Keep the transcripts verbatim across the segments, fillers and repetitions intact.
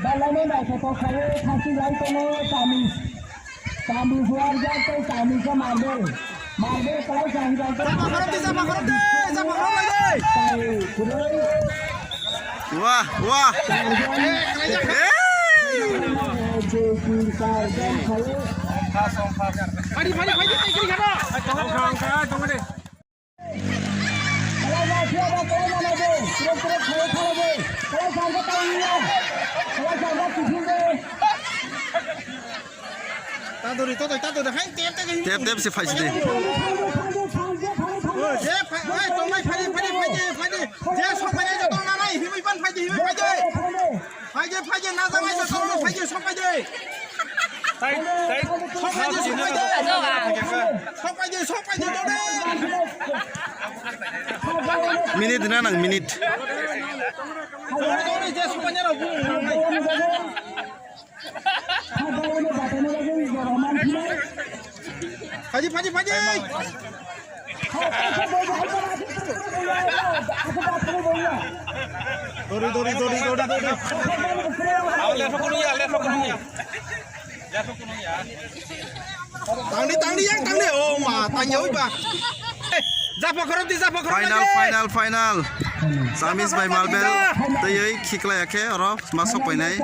Balai no naithotok khaio, khasi lai tongo, Tamis. Tamis warjak tei Tamis o marble. Marble kwlai kaham jang tei Jaba khorok di, jaba khorok di, jaba khorok lai di. Tai kwrwi. Wah, wah. Charjan. Eh, kwlai jak. Eh. Jai Singh charjan khaio. Phai di, phai di, phai di, tai kiri khana. Ongkha, ongkha, tongma de. Tadori, tadori, tadori, hai, tep, tep, hai. Tep, tep, se phai sidi. Je, phai, hai, tongmai, phai, phai, phai, phai, phai. Je, sok phai, je, tong na nai, himui pan phai, himui phai. Phaide, phaide, najanai, najanai, phaide, sok phaide. Tai, tai. Sok phaide, sok phaide. Sok phaide, sok phaide, dode. Minute na nang, minute. Dode, dode, je sok phaide rok bung nai. Phaidi, phaidi, phaidi. Dori, dori, dori, dori, dori. Aw, lefa kuno ya, lefa kuno ya. Lefa kuno ya. Tangdi, tangdi, yang tangdi. Oh, ma, tangya, oi, ba. Final, final, final. Samis bai Marbel twiwi khiklai akhe oro ma sok painai.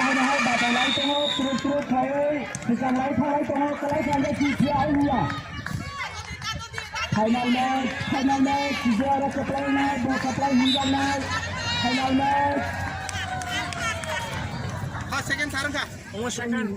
Final match, final match, kisa aro kwplai nai, bo kwplai hinjak nai. Final match. First, second, third wngkha. Omo second.